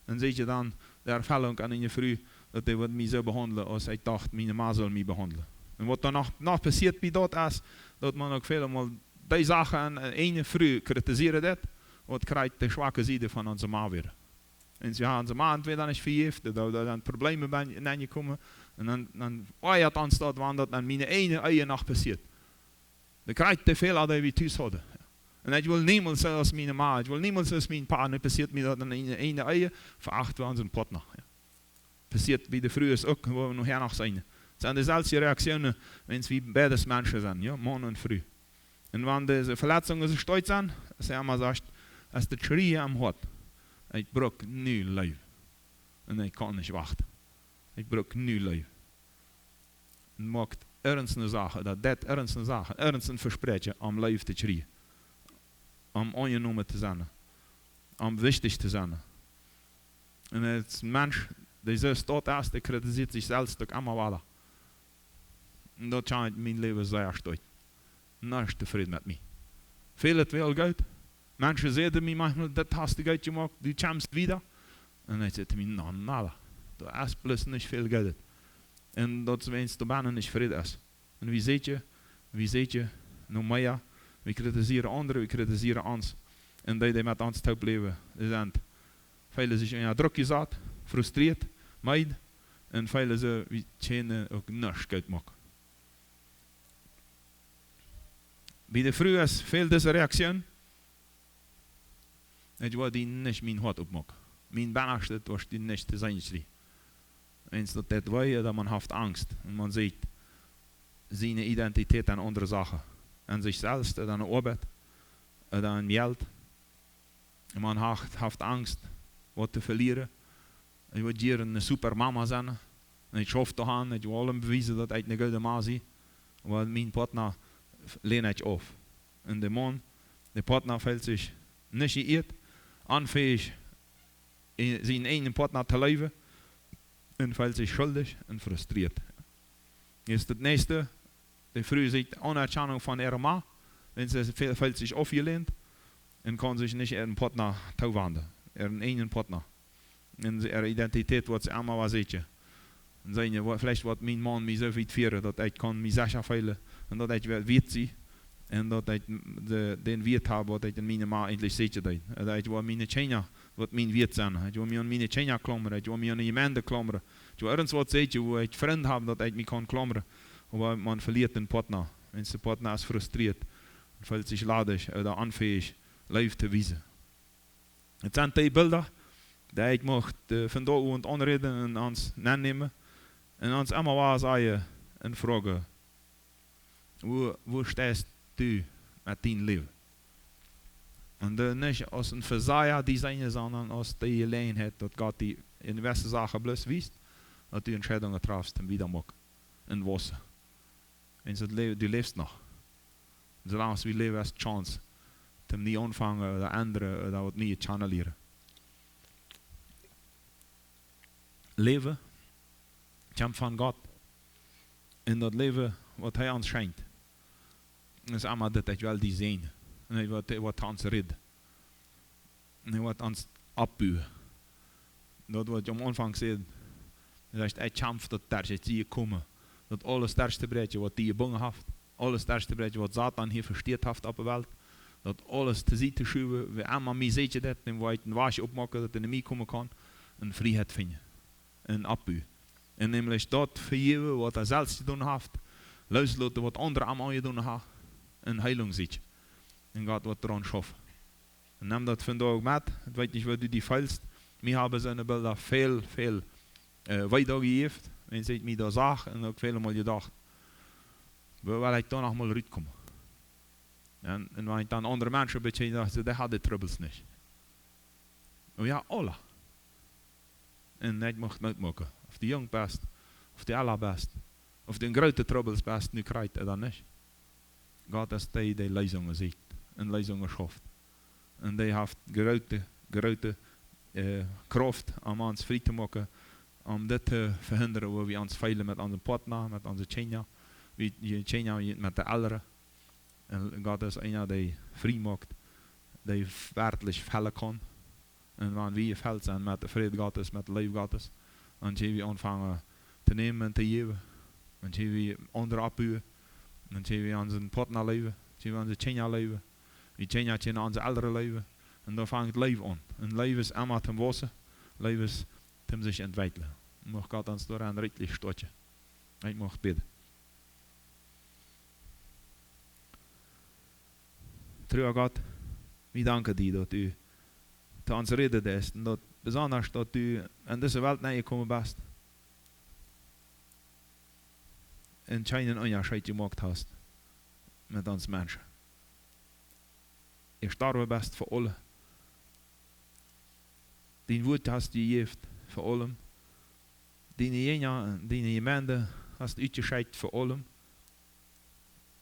un seenen dan de Erfellunk aun eene Fru, daut dee woat mie soo behaundlen, aus ekj docht, miene Mama sull mie behaundlen. Un waut dan noch, noch passieet bie daut es, daut maun uk väl mol dee Sachen aun eene Fru kritisieren deed, waut krakjt de schwake Sied von onse Mama wieren. Un see haben onse Mama entweder nich vejäft, ooda doa sent Probleme bie, nenjekomen. Un dan, dan oajat ons daut, wan daut aun miene eene Ehe noch passieet. De krakjt de Fäla, dee wie tus hauden. Un ekj wull niemols soo aus miene Mama, ekj wull niemols soo aus mien Pa, nu passieet mie daut en eene, eene Ehe, veachten wie onsen Partner. Jo. Passieet bie de Frues uk, woa wie nohäa noch seenen. Daut sent de selwje Reaktionen, wan wie beides Menschen sent, jo, Maun un Fru. Un wan dise Veletzungen soo stoakj sent, aus hee emma sajcht, aus daut Schrieen aum Hoat: "Ekj bruck nu Leew. Un ekj kaun nich wachten. Ekj bruck nu Leew." Un moakt irjent eene Sach, daut deit irjent eene Sach, irjent een Vespräakjen, om Leew to kjrieen, om aunjenomen to sennen, om wichtich to sennen. Un aus een Mensch, dee soo stolt es, dee kritisieet sikj selfst uk emma wada. Un daut kjemt mien Läwen sea stoakj. Nich tofräd met mie. Väl et woll goot. Menschen säden mie maunchmol: "Daut hast du goot jemoakt, du kjemst wieda." Un ekj saj to mie: "No, nada. Daut es bloos nich väl Goodet." Un daut es, wan et doa bennen nich Fräd es. Un wie seenen, wie seenen no mea, wie kritisieren aundre, wie kritisieren ons. Un dee, dee met ons toop läwen, dee sent, feelen sikj unja Druck jesat, frustrieet, meed, un feelen see, wie kjennen uk nuscht goot moaken. Bie de Fru es väl dise Reaktion: "Ekj woa die nich mien Hoat opmoaken. Mien Bennastet woascht du nich to seenen kjrieen." Eenst daut deit wee, daut maun haft Angst. Un maun seekjt siene Identität aun aundre Sachen. Aun sikj selfst, ooda aun Oabeit, ooda aun Jelt. Un maun haft, haft Angst, waut to velieren. Ekj wudd jieren eene Supermama sennen. Un ekj schauf doaraun, ekj wull aulem bewiesen, daut ekj eene goode Mama sie. Oba mien Partner lehnt ekj auf. Un de Maun, de Partner feelt sikj nich jeieet, onfäich, eh, sienen eenen Partner to leewen, un feelt sikj schuldich un frustrieet. Nu es daut näakjste, de Fru seekjt Aunerkjanunk von äare Mama, wan see fe-, feelt sikj aufjelehnt un kaun sikj nich äaren Partner towenden, äaren eenen Partner. Un see, äare Identität woat see emma wada seenen. Un sajen: "Jo, veleicht woat mien Maun mie soo wiet fieren, daut ekj kaun mie secha feelen un daut ekj wea-, wieet sie. Un daut ekj de, dän Wieet hab, waut ekj en miene Mama eejentlich seenen deed. Un daut ekj woa miene Kjinja, waut mien Wieet sent. Ekj woa mie aun miene Kjinja klaumren, ekj woa mie aun de Jemeent klaumren. Ekj woa irjent waut seenen, wua ekj Frind hab, daut ekj mie kaun klaumren." Oba maun veliet dän Partner. Wan de Partner es frustrieet un feelt sikj ladich ooda onfäich, Leew to wiesen. Et sent dee Bilda, dee ekj mucht, eh, vondoag Owent aunräden un ons nennämen un ons emma wada sajen un froagen: "Wua, wua steist du met dien Läwen?" Un dan nich aus een Vesaja die seenen, sonda aus de Jeläajenheit, daut Gott die en jewesse Sachen bloos wiest, daut du Entscheidungen trafst un wieda moakst un wausen. Wan daut Läwen, du läfst noch. Soo lang aus wie läwen, es Chance, toom nie aunfangen ooda endren ooda waut Nieet kjanen lieren. Läwen kjemt von Gott. Un daut Läwen, waut hee ons schenkjt, es emma daut: "Ekj well die seenen." Un hee woat, hee woat ons räden. Un hee woat ons oppbuen. Daut waut ekj aum Aunfank säd, Hee sajcht: "Ekj kjamf daut derch, ekj sie jekomen, daut aules derchtobräakjen, waut die jebungen haft, aules derchtobräakjen, waut Soton hia vesteet haft opp de Welt, daut aules to Sied to schuwen, wäa emma mie säkjen deit, däm woa ekj een Wajch opmoaken, daut hee no mie komen kaun, un Frieheit finjen, un Oppbu, un nämlich daut vejäwen, waut hee selfst jedonen haft, loosloten, waut aundre am aunjedonen haben, un Heilunk seenen." Un Gott woat doaraun schaufen. Un nemm daut vondoag met. Ekj weet nich, woo du die feelst. Mie haben soone Bilda väl, väl, äh, Wee doa jejäft, wan ekj mie doa sach, un uk väle Mol jedocht: "Woo well ekj doa noch mol rutkomen?" Un, un wan ekj dan aundre Menschen bekjikj, dan saj ekj: "Dee hauden Trubbels nich." Oh jo, aule. Un ekj mucht Moot moaken. Auf du junk best, auf du oolt best, auf du en groote Trubbels best, nu krakjt ooda nich. Gott es dee, dee Leesungen sieekjt un Leesungen schauft. Un dee haft groote, groote, äh, Krauft, om ons frie to moaken, om dit to vehindren, woo wie ons feelen met onsen Partner, met onse Kjinja, wie, wie Kjinja met de Elren. Un Gott es eena, dee frie moakt, dee werkjlich fellen kaun. Un wan wie jefelt sent met de Fräd Gottes, met de Leew Gottes, dan kjenn wie aunfangen to nämen un to jäwen. Dan kjenn wie aundre oppbuen. Dan kjenn wie onsen Partner leewen, kjenn wie onse Kjinja leewen. Wie Kjinja kjennen onse Elren leewen. Un doa fangt Leew aun. Un Leew es emma toom wausen. Leew es toom sikj entwekjlen. Mucht Gott ons doaraun rikjlich stoakjen. Ekj mucht bäden. Trua Gott, wie danken die, daut du to ons räden deist un daut besonda, daut du en dise Welt nenjekomen best un kjeenen Unjascheet jemoakt hast met ons Menschen. Jestorwen best fa aule. Dien Wuat hast jejäft fa aulem. Diene Jinja, diene Jemeent hast utjeschekjt fa aulem,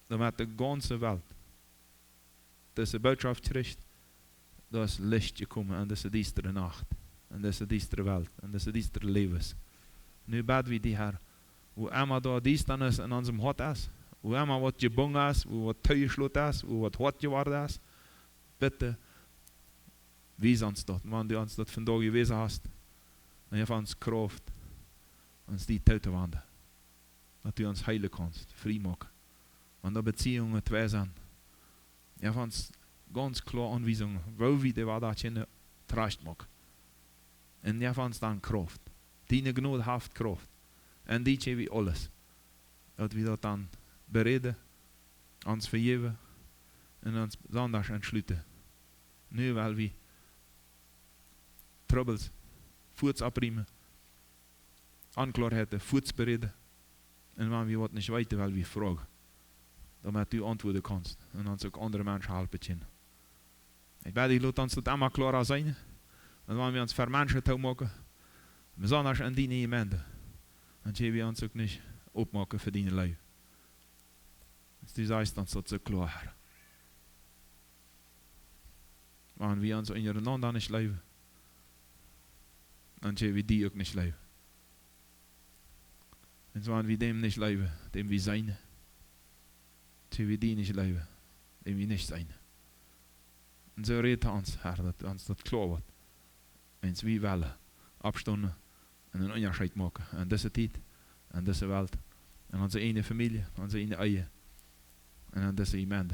doamet de gaunze Welt dise Bootschoft kjricht, daut Licht jekomen en dise diestre Nacht, en dise diestre Welt, en dise diestre Läwes. Nu bäd wie die, Herr, wua emma doa Diestanis en onsem Hoat es, wua emma waut jebungen es, wua waut toojeschloten es, wua waut hoat jeworden es, bitte wies ons daut. Un wan du ons daut vondoag jewäsen hast, dan jeff ons Krauft, ons die too to wenden, daut du ons heelen kaust, frie moaken. Wan doa Beziehungen twei sent, jeff ons gaunz kloa Aunwiesungen, woo wie dee wada kjennen trajcht moaken. Un jeff ons dan Krauft. Diene Jnod haft Krauft. Un die kjenn wie aules. Daut wie daut dan beräden, ons vejäwen un ons sondasch entschluten. Nu well wie Trubbels fuaz oppriemen, Onkloarheiten fuaz beräden. Un wan wie waut nich weeten, well wie froagen, doamet du auntwuaden kaust un ons uk aundre Menschen halpen kjennen. Ekj bäd die, lot ons daut emma kloara seenen. Un wan wie ons ver Menschen toomoaken, besonda en diene Jemeent, dan kjenn wie ons uk nich opmoaken fa diene Leew. Aus du sajchst, dan es daut soo kloa, Herr. Wan wie ons unjarenaunda nich leewen, dan kjenn wie die uk nich leewen. Un wan wie däm nich leewen, däm wie seenen, kjenn wie die nich leewen, däm wie nich seenen. Un soo räd to ons, Herr, daut ons daut kloa woat. Wan wie wellen oppstonen un een Unjascheet moaken en dise Tiet, en dise Welt, en onse eejne Famielje, onse eejne Ehe un en dise Jemeent.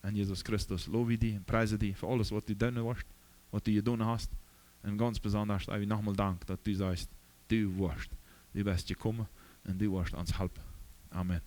En Jesus Christus, lowen wie die un priesen die fa aules, waut du doonen woascht, waut du jedonen hast. Un gaunz besonda saj wie nochmol Dank, daut du sajchst, du woascht, du best jekomen un du woascht ons halpen. Amen.